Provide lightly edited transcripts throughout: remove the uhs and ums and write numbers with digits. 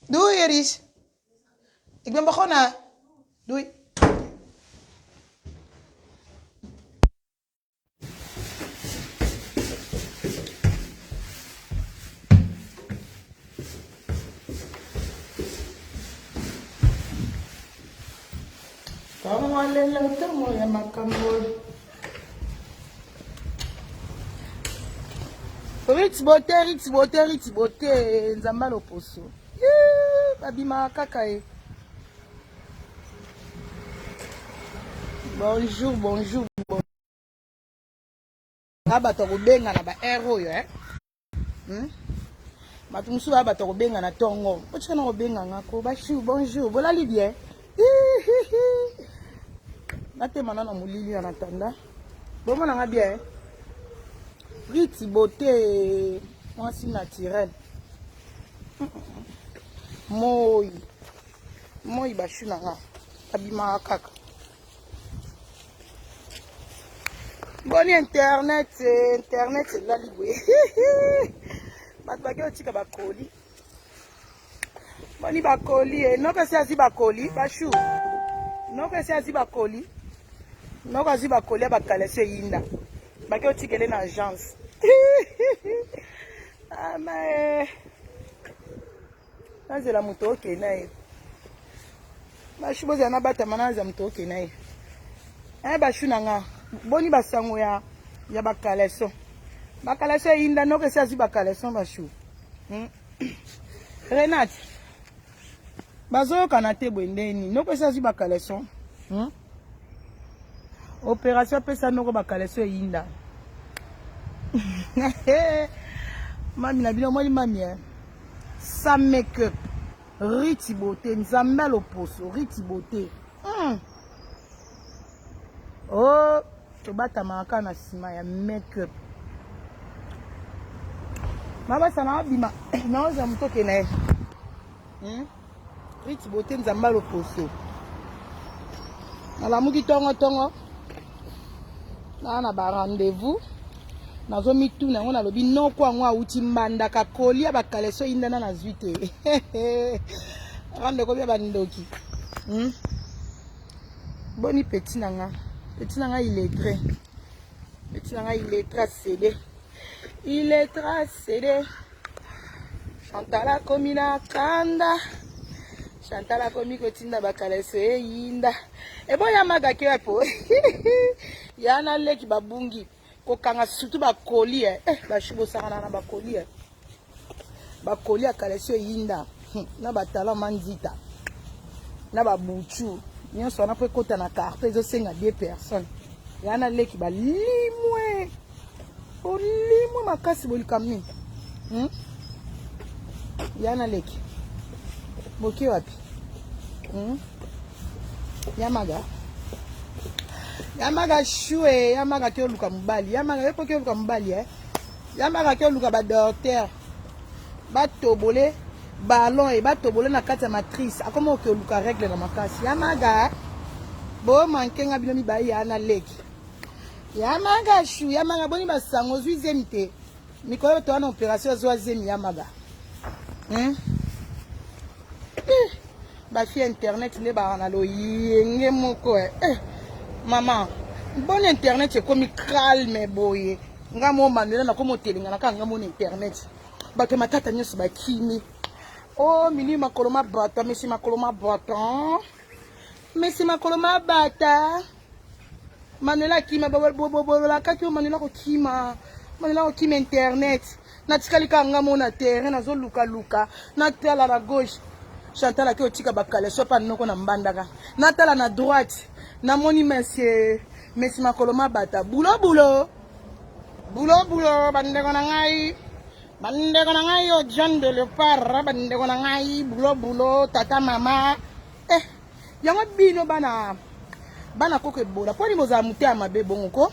Doei, Eris. Ik ben begonnen. Doei. Ntongo lelo ntongo ya makambo Ritz beauté, Ritz beauté, Ritz beauté, nzamba loposo. Babimaka kaka ye. Bonjour, bonjour. Nga bato ya kobenga na ba heure oyo eh? Hmm? Bato mosusu baya bato ya kobenga na ntongo. Otika na kobenga nga ko bashu bonjour, bolali bien. Natema na na molili na natanda. Bomona nga bien. Eh? Riti beauté mwasi naturel. Moi. Moi bashu na nga. Abimaka kaka. Boni internet, internet elali boye. Bato bake otika bakoli. Boni bakoli, eh. Noko esi azwi bakoli, bashu. Noko esi azwi bakoli. Noko azwi bakoli ya bakalesi eyinda. Bake otikele na agence. Ama eh. Nazela moto okei na ye. Bashu bozala na batama nazela moto okei na ye. Eh bashu na nga. Boni basango ya ya bakaleso. Bakaleso eyinda noko esi azwi bakaleso bashu. Hmm. Renate. Bazoyokana te boye ndenge nini? Noko esi azwi bakaleso. Hmm? Operation apesa noko bakaleso eyinda. Mami na bino omoni mami eh? Sans make-up. Riti beauté, nzambe ya loposo, riti beauté. Mm. Oh, tobatamaka kaka na nsima ya make-up. Mabasa na abima, naozwa motoke na ye. Hmm? Riti beauté, nzambe ya loposo. Nalamuki tongo tongo. Naa na ba rendez-vous. Nazomituna yango nalobi noko yango awuti mbandaka kolia bakaleso eyindana nazwi te. Rando ekomi ya bandoki. Hmm? Boni petit na nga. Petit na nga illettré. Petit na nga illettré asede. Illettré asede. Chantal akomi na kanda. Chantal akomi kotinda bakaleso eyinda. Eboya maga ke po. Ya na leki babungi kokanga surtout bakoli eh, eh bashu bosakana na bakoli eh. Bakoli ya kaleso eyinda na batala manzita na babuchu nyonso wana mpo ekota na carton ezosenga deux personnes. Ya na leki balimwe bolimwe makasi bolikambo nini hmm? Ya na leki boki wapi hmm? Yamaga Yamaga shue Yamaga ke oluka mobali Yamaga yo mpo ke oluka mobali eh? Yamaga ke oluka ba docteur batobole ballon e batobole na kati ya matrice akoma oke oluka règle na makasi Yamaga bo manke nga bino mibali ya na leki Yamaga shu Yamaga boni basango ozwi zemi te mikolo to wana opération azwa zemi Yamaga hmm? Eh, bafi ya internet nde baka na loyenge moko eh. eh mama boni internet ekomi calme boye nga mo manuela nakomi otelengana kaka nga mona internet bato ya matata nyonso bakimi o oh, mini makolo mabata mesi makolo mabata mesi makolo mabata Manuela akima bolakaki yo Manuela kokima Manuela kokima internet natikali kaka nga mona terrain nazolukaluka natala na gauche Chantal ake otika bakaleso pa noko na mbandaka natala na droite namoni monsieur mesi makolo mabata bulo bulo bulo bulo bandeko na ngai bandeko na ngai yo John de Leopard bandeko na ngai bulo bulo tata mama eh yango bino bana bana koko ebola mpo nini bozala motema mabe bongo ko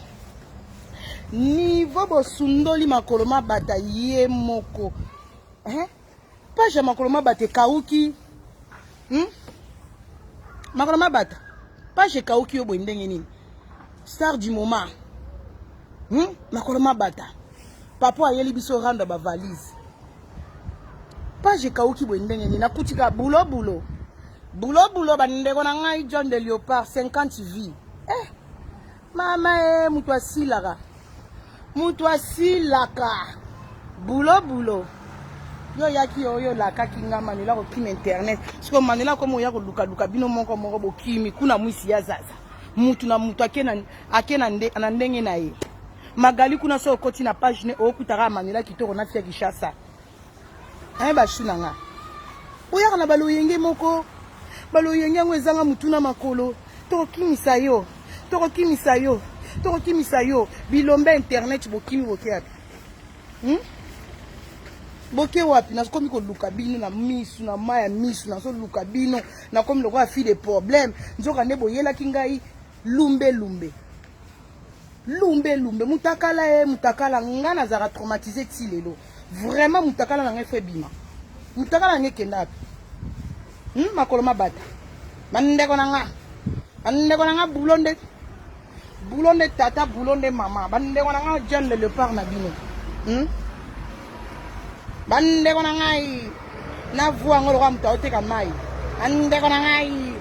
niveau bosundoli makolo mabata ye moko eh? page ya makolo mabata ekauki hmm? makolo mabata page ekauki yo boye ndenge nini star du moment hmm? makolo mabata papa ayeli biso rando ya bavalise. Page ekauki boye ndenge nini? Nakuti kaka bulo bulo. Bulo bulo bandeko na ngai John de Leopard 50 vie. Eh mama eh mutu asilaka. Mutu asilaka. Bulo bulo. Yo yaki oyo olakaki nga Manuela kokima internet. Siko Manuela komo oya koluka luka bino moko moko bokimi kuna mwisi ya zaza. Mutu na mutu ake na ake na nde, na ndenge na ye. Magali kuna so okoti na page ne okutaka Manuela kitoko na fia Kinshasa. Hein ba chou na nga. Oyaka na baloyenge moko. Baloyenge yango ezanga mutu na makolo. Tokokimisa yo. Tokokimisa yo. Tokokimisa yo. Bilombe internet bokimi boke wapi? Hmm? Boke wapi? Nakomi koluka bino na misu na mai ya misu nazoluka bino. Nakomi lokola fille de problème. Nzoka nde boyelaki ngai lumbe lumbe. Lumbe lumbe mutakala ye mutakala nga nazalaka traumatise ti lelo vraiment mutakala na ngai fo ebima mutakala na ngai ekenda wapi hmm? Makolo mabata bandeko na nga bandeko na nga bulo nde bulo nde tata bulo nde mama bandeko na nga John le Leopard na bino hmm? Bandeko na ngai na voi yango lokola moto aoteka mai bandeko na ngai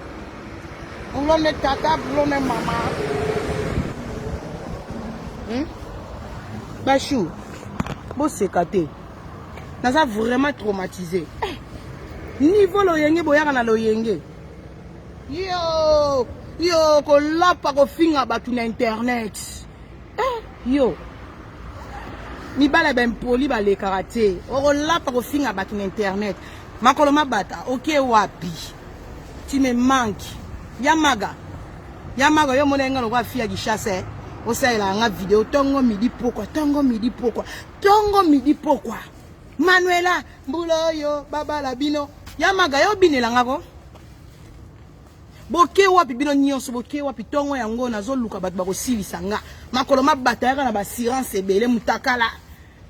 bulo nde tata bulo nde mama hmm? Bashu boseka te naza vraiment traumatisé eh, niveau loyenge boyaka na loyenge yo yo kolapa kofinga bato na internet eh, yo mibala ya baimpoli balekaka te okolapa kofinga bato na internet makolo mabata oke wapi tu me manque ya maga ya maga yo omona nga lokola fille ya Kinshasa eh? Osalelaka nga video ntongo midi pokwa ntongo midi pokwa ntongo midi pokwa Manuela mbula oyo babala bino ya maga yo obinela nga ko boke wapi bino nyonso boke wapi ntongo yango nazoluka bato bakosilisa nga makolo mabata yaka na baassurance ebele mutakala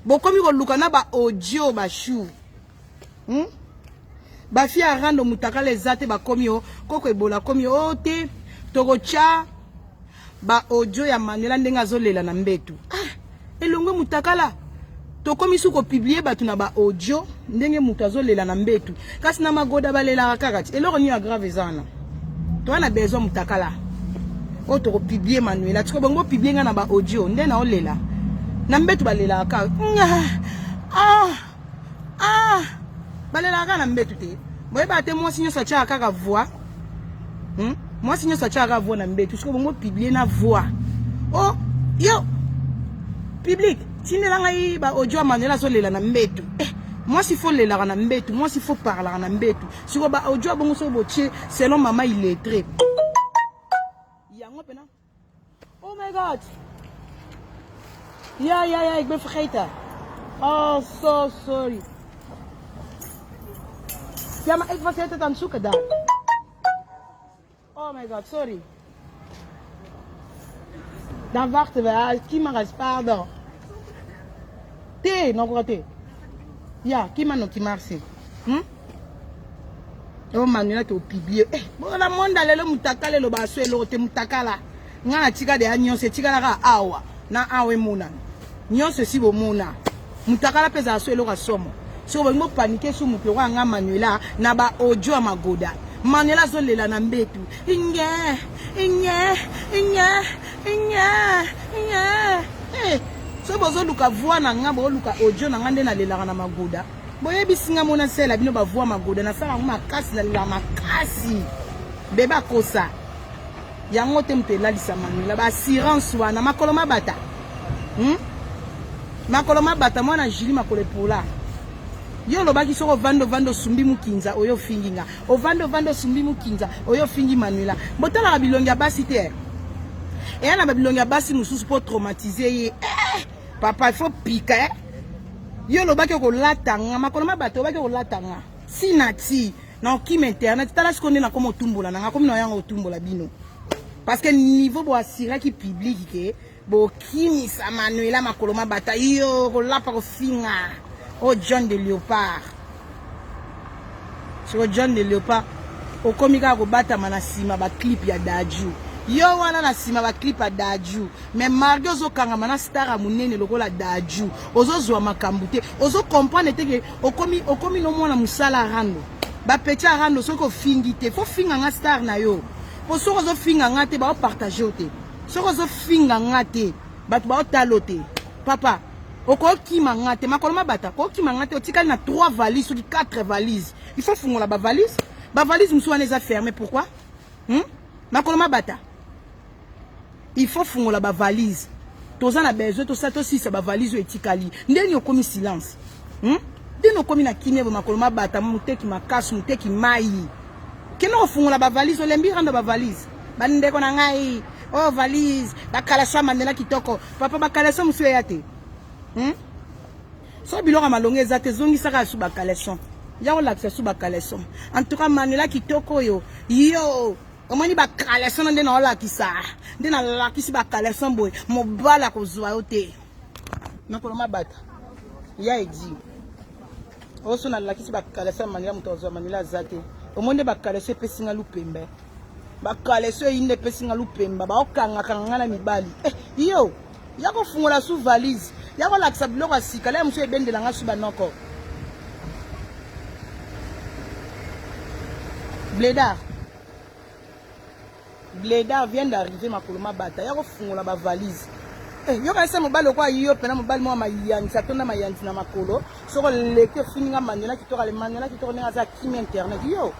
bokomi koluka na baaudio bashu hmm? Bafi ya rando mutakala eza te bakomi o koko ebola komi o te tokotya ba audio ya Manuela ndenge azolela na mbetu ah, elongwe mutakala tokomi su kopublie bato na ba audio ndenge moto azolela na mbetu kasi na magoda balelaka kaka ti eloko nini ya grave eza wana toza na besoin mutakala oyo tokopublie Manuela tiko bongo publie ngai na ba audio nde naolela na mbetu balelaka kaka ah, ah, balelaka kaka na mbetu te boyebaka te mwasi nyonso atiaka kaka voix hmm? Mwasi nyonso atiaka kaka voix na mbetu sikoyo bongo publie na voix oh yo public tindela ngai ba audio ya Manuel azolela na mbetu eh, mwasi fo lelaka na mbetu mwasi fo parlaka na mbetu sikoyo ba audio ya bongo soki botie selon mama illettré yango pena. Oh my god. Ja, ja, ja, ik ben vergeten. Oh, so sorry. Ja, maar ik was de hele tijd aan het zoeken daar. Oh my god, sorry. Dan wachten we. Ah, Kimaras, pardon. Te, nakoka te. Ya, kima noki merci. Hmm? Oh Manuela to publier. Eh, bona monda lelo mutakala eloba aso eloko te mutakala. Nga na tika de nyonso etikalaka awa na awa emonana. Nyonso esi bomona. Mutakala mpe ezala so eloko ya somo. Soki bolingi bopanike su moto lokola nga Manuela na ba audio ya magoda. Manuela azolela na mbetu. Inge, inge, inge, inge, inge. Eh, soki bozoluka voix na nga, bozoluka audio na nga nde nalelaka na magoda. Boyebisi nga mona sela bino ba voix magoda nasala yango makasi nalela makasi. Bebe akosa. Yango te moto elalisa Manuela ba assurance wana makolo mabata. Hmm? Makolo mabata mwana Julie makolo epola. Yo olobaki soki ovandi ovandi osumbi mukinza oyo ofingi nga. Ovandi ovandi osumbi mukinza oyo ofingi Manuela. Botalaka bilongi ya basi te. Eya na ba bilongi ya basi mosusu po traumatiser ye. Eh, papa il faut pika eh. Yo olobaki okolata nga makolo mabata olobaki okolata nga. Si na ti na okima internet tala sikoyo nde nakoma otumbola na nga komi na yanga otumbola bino. Parce que niveau bo assuraki public ke bokimisa Manuela makolo mabata yo kolapa kofinga o John de Leopard. Siko John de Leopard okomi kaka kobatama na nsima ba clip ya Dadju. Yo wana na sima ba clip ya Dadju, mais mardi ozo kangama na star ya munene lokola Dadju, ozo zua makambu te, ozo comprendre te ke okomi okomi no mwana musala rando. Ba petit ya rando soki ofingi te, faut finga nga star na yo. Po soki ozo finga nga te, ba partager yo te. Soki ozo finga nga te, bato ba otalo te. Papa, okokima nga te, makolo mabata, kokima nga te, otikali na 3 valises soki 4 valises. Il faut fungola ba valises. Ba valises mosusu wana eza fermé pourquoi? Makolo mabata. Il faut fungola ba valise. Toza na besoin tosa tosisa ba valise oyo etikali. Ndeni okomi silence. Ndeni okomi na kimia bo makolo mabata muteki makasu muteki mai. Kende kofungola ba valise olembi rando ba valise. Ba ndeko na ngai. Oh valise, ba kalaso Mandela kitoko. Papa ba kalaso musu eya te. So biloko ya malonga eza te zongisaka su ba caleçon. Ya kolakisa su ba caleçon. En tout cas Manuela kitoko oyo. Yo omoni ba caleçon nde na olakisa. Nde na lakisi ba caleçon boye. Mobala kozwa yo te. Makolo mabata. Ya edi. Oso na lakisi ba caleçon Manuela moto azwa Manuela aza te. Omoni nde ba caleçon epesi nga lupembe. Ba caleçon eyi nde epesi nga lupemba. Ba okangaka nga na mibali. Eh, yo ya kofungola su valise ya kolakisa biloko ya sika laya mosusu ebendela nga su banoko bledar bledar vient d'arriver makolo mabata ya kofungola ba valise eh, yo kanisa mobali okwa yo mpena mobali mwa mayanzi atonda mayanzi na makolo soko oleki ofingi nga Manuela kitoko ale Manuela kitoko ndenge aza kimi internet yo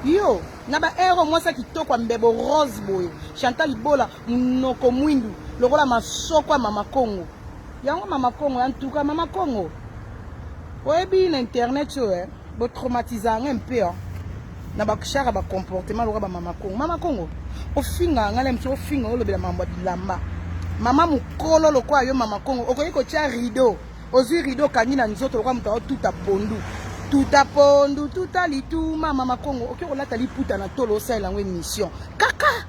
yo na ba heure mwasi ya kitoko ya mbebo rose boye Chantal Ibola munoko mwindu lokola masoko ya mama Kongo yango mama Kongo en tout cas mama Kongo oyebi na internet oyo eh, bo traumatisa nga mpe hein. Na ba chara ba comportement lokola ba mama Kongo mama Kongo ofinga nga lemso ofinga olobela mambo ya bilamba mama mukolo lokola yo mama Kongo okoki kotia rideau ozwi rideau okangi na nzoto lokola moto aotuta pondu tuta pondu tuta lituma mama Kongo okoki kolata liputa na tolo osalela yango émission kaka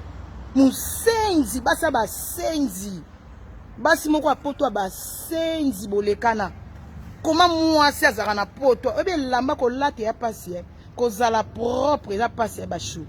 musenzi basi ya basenzi basi moko ya poto ya basenzi bolekana koma mwasi azalaka na poto oyebi elamba kolata ya pasi eh? Kozala propre eza pasi ya bashu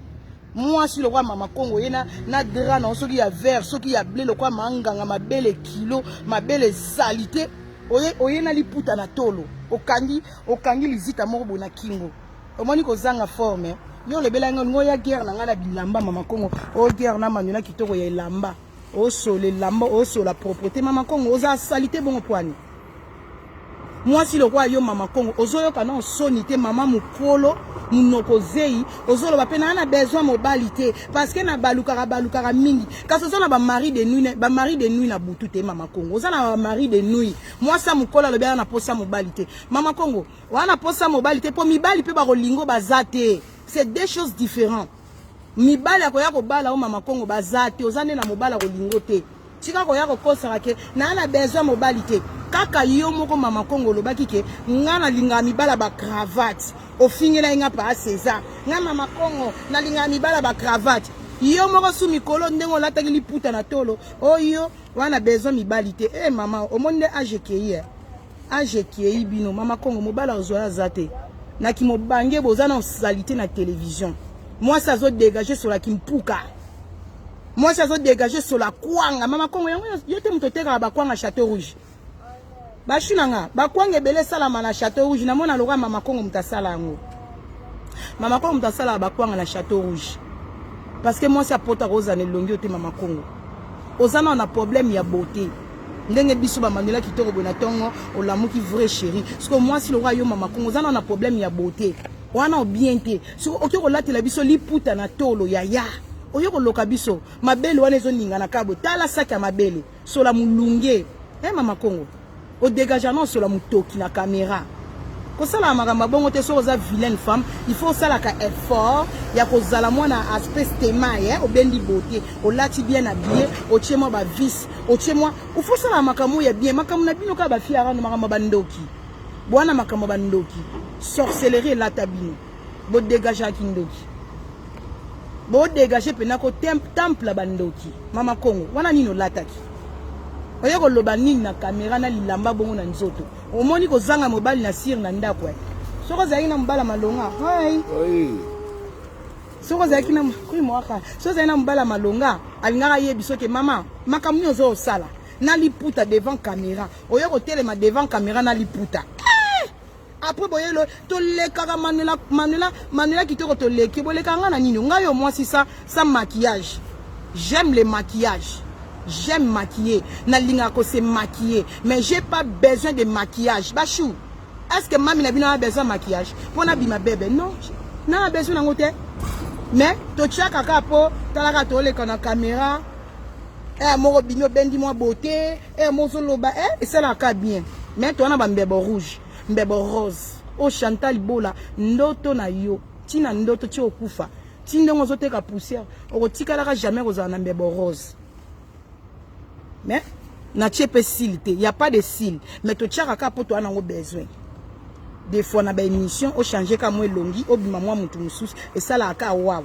mwasi lokola mama Kongo ye na, na drap na soki ya vert soki ya bleu lokola manganga mabele kilo mabele salite oye, oye na liputa na tolo okangi okangi lizita moko boye na kingo omoni kozanga forme yo olobela ngo olingo ya guerre na ngai na bilamba mama Kongo o guerre na Manuela kitoko ya elamba osola elamba osola propreté mama Kongo oza salite bongo pwani mwasi lokola yo mama Kongo ozoyoka na soni te mama mukolo munoko zei ozoloba pe na na besoin mobali te parce que na balukaka balukaka mingi kasi oza na ba mari de nuit ba mari de nuit na butu te mama Kongo oza na ba mari de nuit mwasi ya mukolo alobi aza na posa mobali te mama Kongo wana posa mobali te po mibali pe bakolingo baza te c'est deux choses différentes mibali akoya kobala o mama Kongo baza te oza nde na mobali akolingo te tika koya kokosaka ke naa na besoin mobali te kaka yo moko mama Kongo olobaki ke nga nalingaka mibala ba cravate ofingelaki nga pa César nga mama Kongo nalingaka mibala ba cravate yo moko su mikolo ndenge olataki liputa na tolo oyo wana besoin mibali te e mama omoni nde age ekei eh. Age ekei bino mama Kongo mobali azwa aza te na kimobange boza na salite na television mwasi azo dégager sola kimpuka mwasi azo dégager sola kwanga mama Kongo yango yo te moto otekaka bakwanga Chateau Rouge bashu na nga bakwanga ebele esalama na Chateau Rouge namona lokola mama Kongo moto asala yango mama Kongo moto asalaka bakwanga na Chateau Rouge parce que mwasi apota kozala na elongi oyo te mama Kongo oza nao na problème ya beauté ndenge biso ba Manuela kitoko boye na tongo olamuki vrai chéri siko mwasi lokola yo mama Kongo oza nao na problème ya beauté wana o bien te siko okoki kolatela biso liputa na tolo yaya oyo koloka biso mabele wana ezoningana kaka boye tala saki ya mabele sola mulunge eh mama Kongo odégage na osola motoki na caméra kosalaka makambo ya bongo te soki oza vilaine femme il faut osalaka effort ya kozala mwana aspect stema eh? obendi beauté olati bien habillé otie mwa bavis otie mwa il faut osalaka makambo ya bien makambo na bino kaka bafille arano makambo ya bandoki bwana makambo ya bandoki sorcellerie elata bino bodegageaka kindoki bodegage mpena ko temple ya bandoki mama Kongo wana nini olataki oye koloba nini na kamera na lilamba bongo na nzoto omoni kozanga mobali na sire na ndako eh. Soki ozalaki na mobali ya malonga hi Oui. Soki ozalaki na mwaka, soki ozalaki na mobali ya malonga, alingaka ye biso ke mama, makambo nini ozo osala na liputa devant caméra, oye kotelema devant caméra na liputa. Eh! Après boyelo tolekaka Manuela, Manuela, Manuela kitoko toleki, boleka nga na nini? Ngai yo mwasi sa sans maquillage. J'aime le maquillage. J'aime maquiller. Nalingaka ko se maquiller, mais j'ai pas besoin de maquillage. Bachou. Est-ce que mami na bino a besoin maquillage mpo nabima bebe? Non, na besoin nango te. Mais totiaka kaka mpo talaka toleka na caméra eh, moko bimi obendi mwa beauté eh, mozoloba eh, esalaka bien. Mais toza na bambebo rouge, mbebo rose. O Chantal Bola, ndoto na yo ntina ndoto ti okufa ti ndenge ozoteka poussière, okotikalaka jamais kozala na mbebo rose. Mais natie mpe cils te, y a pas de cils, mais totiaka kaka mpo toza nango besoin. Des fois na baémission ochange ka mwa elongi, obima mwa motu mosusu, esalaka ka wawa.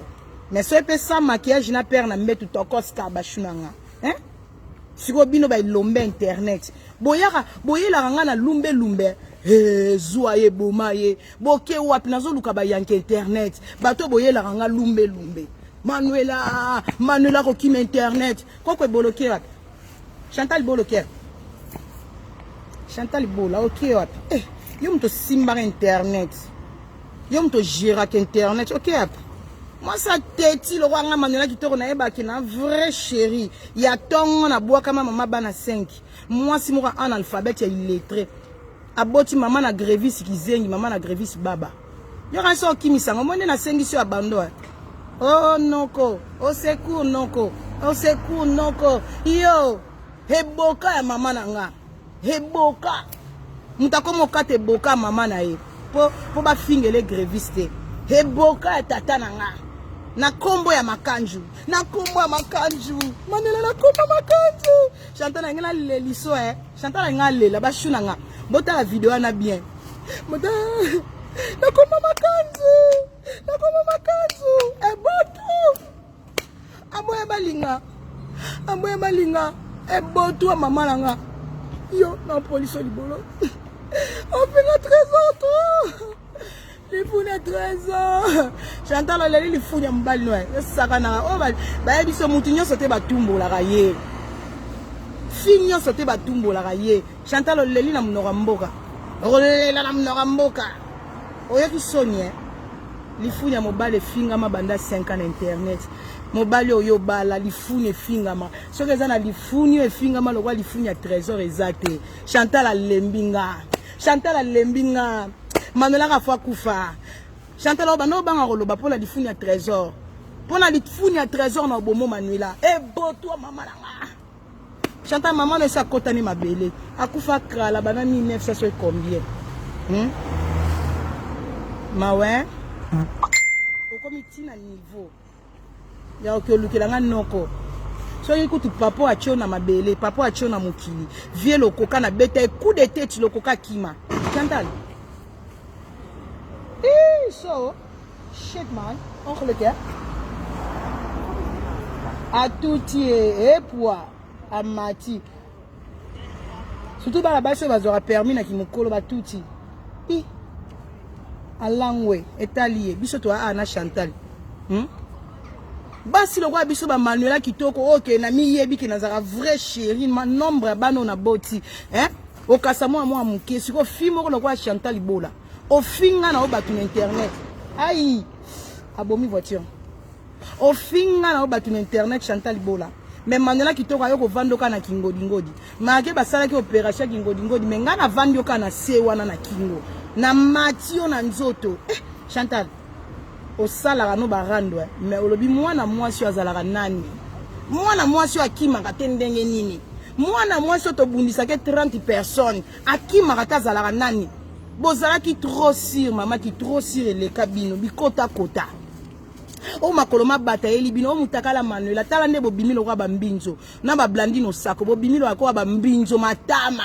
Mais soki mpe sans maquillage na pere na mbetu tokoska bashu na nga, hein? Sikoyo bino baelombe internet boyaka boyelaka nga na lumbe lumbe, zwa ye boma ye boke wapi? Nazoluka bayanke internet, bato boyelaka nga lumbe lumbe. Manuela, Manuela kokima internet koko eboloke wapi? Chantal boloke, Chantal Bola oke wapi? Eh, yo moto osimbaka internet, yo moto ogéraka internet, oke wapi? Mwasi ateti lokwa nga Manuela kitoko, nayebaki na vrai chéri ya ntongo nabwakama mama bana 5, mwasi moko analphabète ya illettré, aboti mama na Grevis kizengi, mama na Grevis baba. Yoka so okimisanga omoni nde nasengisi yo abando. Oh noko, au secours noko, au secours noko. Yo eboka ya mama na nga, eboka moto akoma okata eboka ya mama na ye mpo bafingele Grevis te. Eboka ya tata na nga na nkombo ya Makanju, na nkombo ya Makanju, Manela na nkombo ya Makanju. Chantal na ngai naleliso, eh. Chantal na ngai alela bashu na nga, botala video wana bien. Nakoma Makanzu, nakoma Makanzu ebotu aboya balinga, aboya balinga ebotu ya mama na nga. Yo na poliso libolo ofinga Trésor to lifuni Trésor. Chantal aleli lifuni ya mobali no esakanaka oyo bayebi so mutu nyonso te batumbolaka ye, fi nyonso te batumbolaka ye. Chantal oleli na monoko ya mboka, okolela na monoko ya mboka, oyoki soni eh? Lifuni ya mobali efingama banda 5 ans na internet. Mobali oyo obala, lifuni efingama. Soki eza na lifuni oyo efingama lokola lifuni ya Trésor eza te. Chantal alembi nga, Chantal alembi nga, Manuelaka fo akufa. Chantal oyo banda obanga koloba mpo na lifuni ya Trésor, mpo na lifuni ya Trésor na obomo Manuela ebotwa mama na nga. Chantal, mama no esi akotani mabele, akufa kala bana 1900 so combien, Mawe okomi ntina niveau ya oki olukela nga noko. Soki kutu papa atio na mabele, papa atio na mokili, vie lokoka na beta ye coup de tête, lokoka kima. Chantal, so shit man, ongeluk hè. Atuti ye epwa amati, surtout bana basi oyo bazwaka permis na kimokolo batuti i alangwe etali ye. Biso toa a na Chantal, Basi lokola biso bamanuela kitoko oyo ke na miyebi ke nazalaka vrai chéri, nombre ya bana oyo naboti, hein? Okasa mwa mwa moke sikoyo fi moko lokola Chantal Bola ofinga na yo bato na internet, ai abomi voiture, ofinga na yo bato na internet Chantal Bola. Mais Manuela kitoko ayo kovanda na kingodingodi make basalaki opération ya kingodingodi, mais ngai navandi oka na se wana na kingo na mati yo na nzoto, eh, Chantal osalaka no barando, mais olobi mwana mwasi oyo azalaka nani? Mwana mwasi oyo akimaka te ndenge nini? Mwana mwasi oyo tobundisaki 30 personnes akimaka te, azalaka nani? Bozalaki trop sûr, mamaki trop sûr eleka bino bikotakota oyo makolo mabata eyeli bino oyo mutakala. Manuela, tala nde bobimi lokola bambinzo na bablandine osako, bobimi lokola bambinzo matama.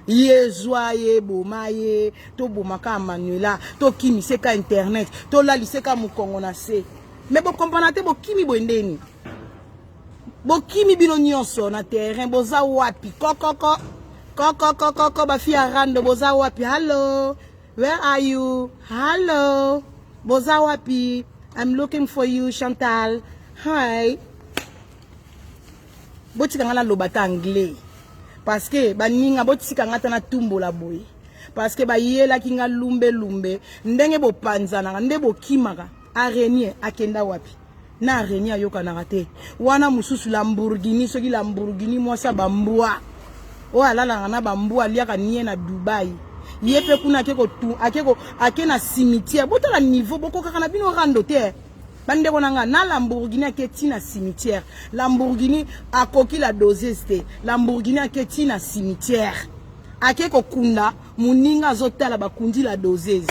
Ye zwa ye boma ye, tobomaka Manuela, tokimise ka internet, tolalise ka mokongo na se. Me bokomprendre te, bokimi boye ndeni bokimi bino nyonso na terrain, boza wapi? Kokoko kokokokoko, bafi ya rando boza wapi? Hallo, where are you? Hallo, boza wapi? I'm looking for you Chantal. Hi. Botika nga naloba ata anglais. Parce que baninga botika nga ata natumbola boye. Parce que bayelaki nga lumbe lumbe ndenge bopanzanaka nde bokimaka. Araignée akenda wapi? Na araignée ayokanaka te. Wana mosusu Lamborghini soki Lamborghini mwasi ya bambwa. Oyo alalaka na bambwa aliaka nie na Dubai. Ye pe kuna ake ko ake ko ake na cimetière. Botala niveau bokokaka na bino rando te. Bandeko na nga na Lamborghini ake ti na cimetière. Lamborghini akoki la doseuse te. Lamborghini ake ti na cimetière. Ake kokunda moninga azotala bakundi la doseuse.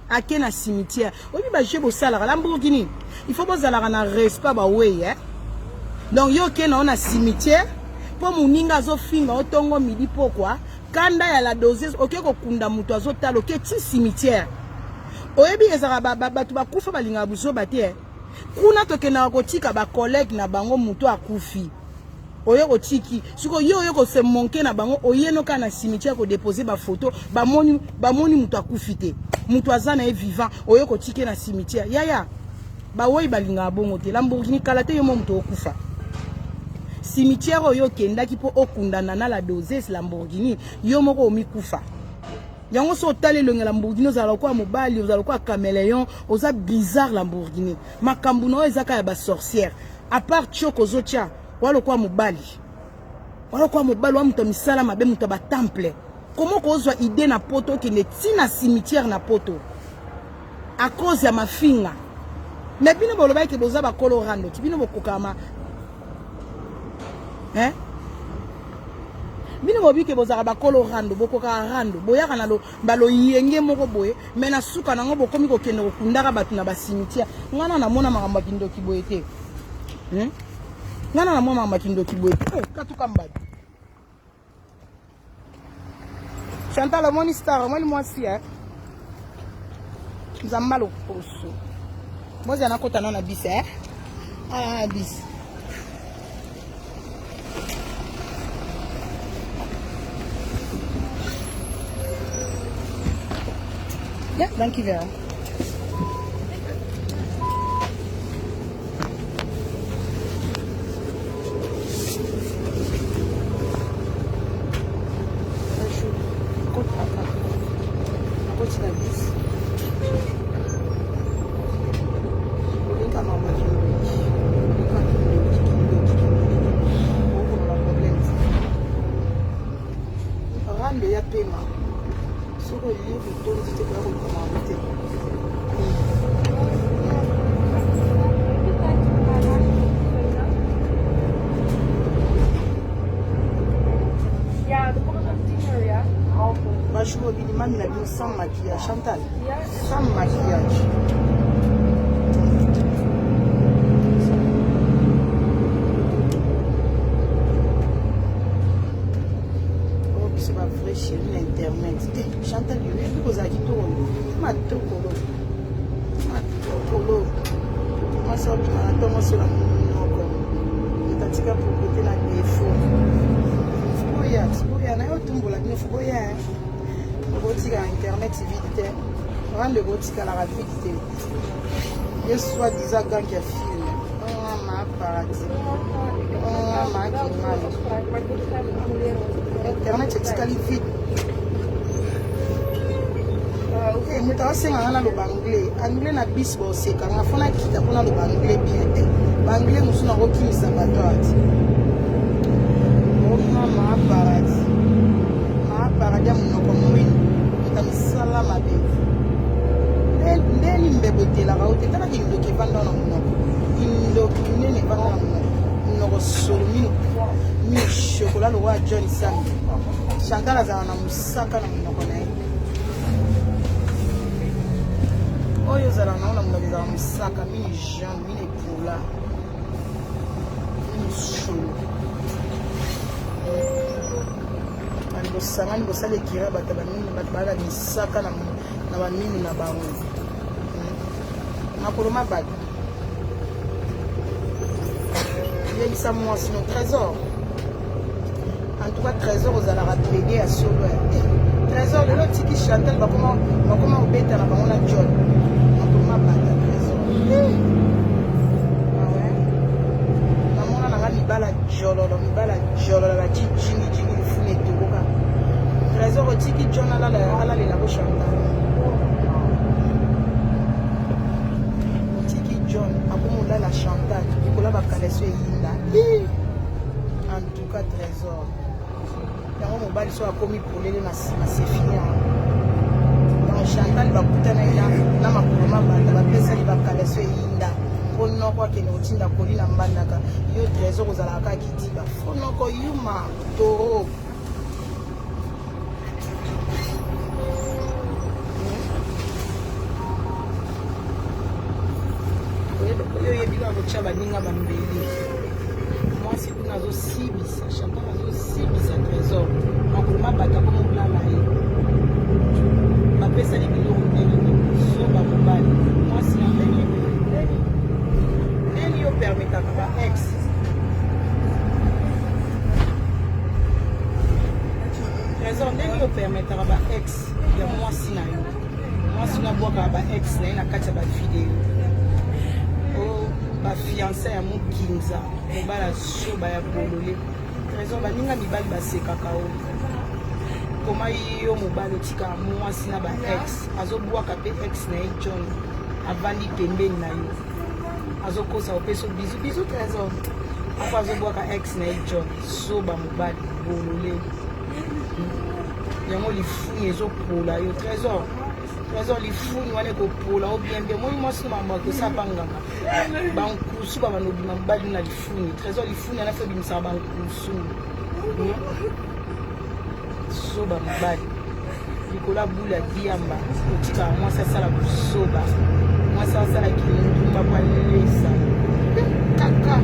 Ake na cimetière. Oyebi ba jeu bosalaka Lamborghini. Il faut bozalaka na respect ba wey eh. Donc yo ke na na cimetière po moninga azofinga yo tongo midi pokwa kanda ya la doseuse oke kokunda moto azotala oke ti cimetière. Oyebi ezalaka bato bakufa balingaka buzoba te eh. Kuna tokendaka kotika ba collègue na bango moto akufi oye kotiki sikoyo yo oye kose monke na bango oye noka na cimetière kodepose bafoto bamoni bamoni moto akufi te moto aza na ye vivant oye kotiki na cimetière yaya bawei balingaka bongo te Lamborghini kala te yo mo moto okufa cimetière oyo okendaki mpo okundana na la doses Lamborghini yo moko omikufa yango so otali elongi ya Lamborghini ozala lokola mobali ozala lokola caméléon oza bizarre Lamborghini makambo na oyo eza kaka ya basorcière à part tioko ozotia wa lokola mobali wa lokola mobali wa moto ya misala mabe moto ya batemple komo kozwa idée na poto okende ti na cimetière na poto à cause ya mafinga me bino bolobaki ke boza bakolo rando ti bino bokokaka ma hein? Bino bobi ke bozalaka bakolo rando bokokaka rando boyaka na baloyenge moko boye me na suka nango bokomi kokende kokundaka bato na bacimetière ngai na namona makambo ya kindoki boye te hmm? Ngai na namona makambo ya kindoki boye te oh, katuka mbadi Chantal omoni star omoni mwasi eh? Nzamba loposo bozala nakota nao na bis eh? Ah, bis Ja, dankjewel. Rando ya pema soki olie otondi te koya koluka makambo te. Ja, er komt om 10 uur, ja? Half om. Bachou obini mami na bino sans maquillage Chantal sans maquillage. Oh, biso ba vrai chérie na internet. Eh, Chantal yo oyebi kozala kitoko matokolo matokolo mwasi obima na ntongo sola monoko moto atika propriété na défaut boya boya na yo otumbola bino fo boya okotika internet vide te rando ekotikalaka vide te ye soit disant gang ya film ma paradis ma kimalo internet etikali vide. Eh, moto aosenga nga naloba anglais anglais na bis boseka nga fo nakita mpo naloba anglais bien te baanglais mosusu nakokimisa bato ati oma ma paradis ma paradis ya monoko mwini moto ya misala mabe ndeni mbebo etelaka yo te tala kindoki evanda na monoko kindoki minene evanda na monoko monoko solo mino mino shokola lokola John Sambi Chantal azala na mosaka na monoko na ye oyo ozala nango na monoko ezala mosaka mini jaune mini epola mini solo bani bosangani bosala ekira bato ya bamini bato baa na misaka na bamini na bango makolo mabata yebisa mwasi no trésor en tout cas trésor ozalaka pede ya solo ya te trésor lelo otiki chantal bakoma bakoma kobeta na bango na john makolo mabata trésor. jololo mibala jololo bati jingijingi lifuni etoboka trésor otiki john alalela ko chantal otiki john akomolala chantal likola bakaleso eyinda en tout cas trésor yango mobali so akomi polele na nsima c'est fini donc chantal bakutanaki na makolo mabanda bapesaki bakaleso eyinda mpo noko akende kotinda koli na mbandaka yo trésor ozalaka kaka kidiba fo noko yuma toro oyo oyebi kaka kotya baninga bambeli mwasi kuna azosibisa chantal azosibisa trésor makolo mabata komo olala ye bapesani biloko ndenge nini zoba mobali mwasi na ndenge ndenge yo permetaka ba ex trésor ndenge yo permetaka ba ex ya mwasi na yo mwasi na abwakaka ba ex na ye na kati ya bavideo o bafiance ya mokinza mobala zoba ya bolole trésor baninga mibali basekaka o koma yo mobali otikaka mwasi na ba ex azobwaka mpe ex na ye john avandi pembeni na yo azokosa opesa bizu bizu trésor apo azobwaka ex na ye john zoba mobali bolole yango lifuni ezopola yo trésor trésor lifuni wana ekopola o bien bien omoni mwasi no makambo akosala pa nganga bankusu babanda obima mobali na lifuni trésor lifuni wana fe ebimisaka bankusu zoba mobali likolo ya bula ya diamba otikaka mwasi asala buzoba mwasi asala kindumba po alesa kaka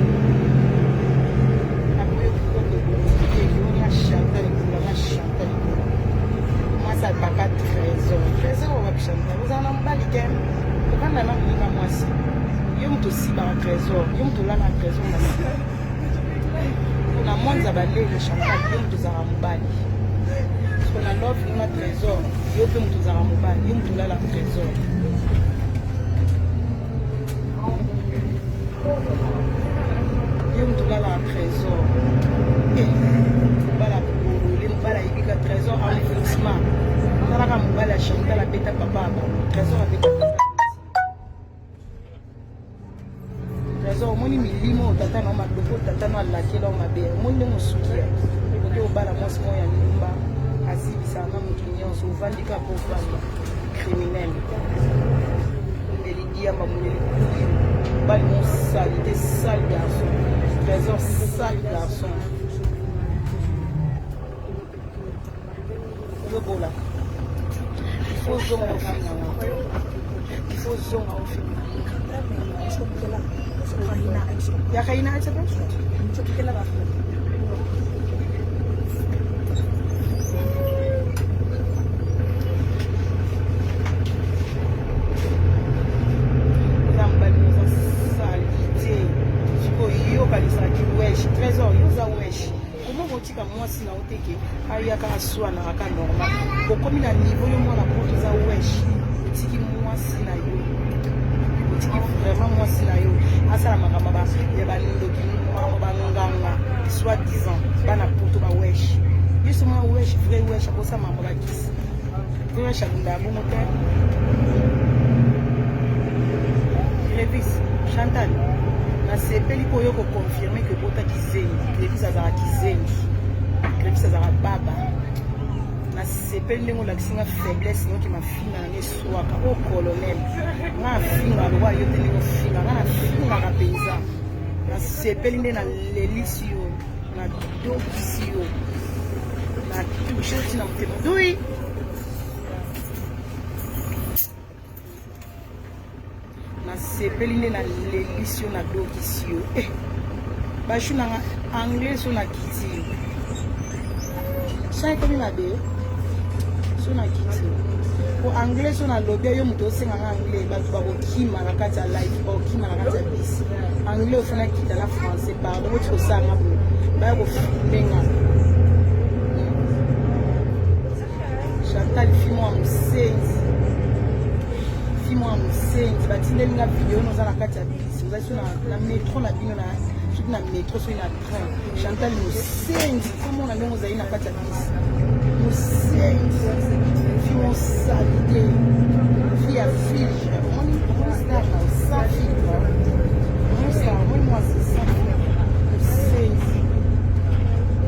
mwasi ataka trésor trésor wapi chantal ozala na mobali te okanda na moninga mwasi yo moto osibaka trésor yo moto olala trésor na na mwanza balele chantal yo moto ozalaka mobali siko na love na trésor yo mpe moto ozalaka mobali yo moto olala trésor yo moto olalaka trésor eh, mobala bolole mobala ayebika trésor envoutement talaka mobali ya chantal abeta papa ya bango trésor abeta papa Trésor omoni milimo oyo tata na yo madoko tata no alakela yo mabe omoni ndenge osuki ya okoki obala mwasi moko ya ndumba azibisaka na moto nyonso ovandi kaka mpo ovanda criminel omeli diamba moleli kuyu mobali mosali te sale garçon trésor sale garçon yobola il faut ozonga ofinga nga il faut ozonga ofinga ya ga ina nzambe oza salite sikoyo yo okanisaki wesh trésor yo oza wesh Comment kotika mwasi na yo te ke ayaka aswanaka ka normal okomi na niveau yo mwana poto oza wesh otiki mwasi na yo otiki vraiment mwasi na yo asala makambo ya bandoki makambo banganga soit disant bana poto ba wesh biso mwa wesh vrai wesh akosala makambo bakisi vrai wesh abundaka bongo te Clevis Chantal nasepeli mpo oyo koconfirme ke obota kizengi Clevis azalaka kizengi Clevis azalaka baba nasepeli ndenge olakisi nga faiblesse noki mafinga nanga eswaka o colonel nga nafinga lokola yo te ndenge ofinga nga nafingaka mpenza nasepeli nde nalelisi yo nadokisi yo na touche ntina motema dui nasepeli nde nalelisi yo nadokisi yo eh, bashu nanga anglais so nakiti yo son ekomi mabe so nakiti po anglais so nalobi yo moto osenga nga anglais bato bakokima na kati ya live bakokima na kati ya bisi anglais ofo nakita na français pardon oti kosala nga boye baya kofilme nga Chantal fimo ya mosenzi. Fille moko mosenzi, batindeli nga video noza na kati ya bus, ozali so na metro na bino, na soki na metro, soki na train. Chantal mosenzi, komona ndenge ozali na kati ya bus, mosenzi, fille mosalite, fille ya filtre. Omoni, omoni star na sans filtre, omoni star, omoni mwasi sans filtre, mosenzi,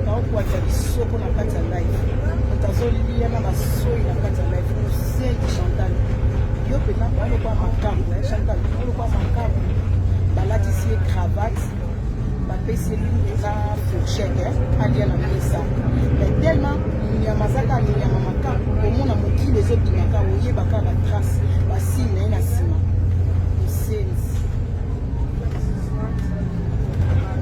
naokwata lisoko na kati ya live, moto azolia na basoi na kati ya live. Mosenzi Chantal, yo mpena olokwa makambo. Chantal, olokwa makambo, balatisi ye cravate, bapesi ye na fourchette, alia na mesa, mais tellement nyama aza kaka nyama makambo, omona mokili ezobimaka, oyebaka batrace, basigne na ye na nsima. Mosenzi,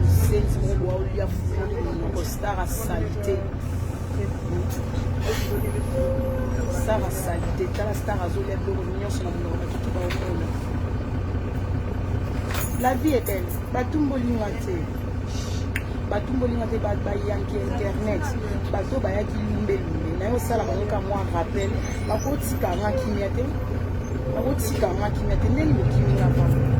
mosenzi moko boa, olia fungoli monoko, star asalite, star asalite. Tala star azolia biloko nyonso na monoko, bato to baomona. La vie est belle. Batumbolinga te, batumbolinga te, bayanki internet, bato bayaki lumbelumbe naye osala bango ka mwa rappel. Bakotika nga kimia te, bakotika nga kimia te. Ndeni bokiminga va.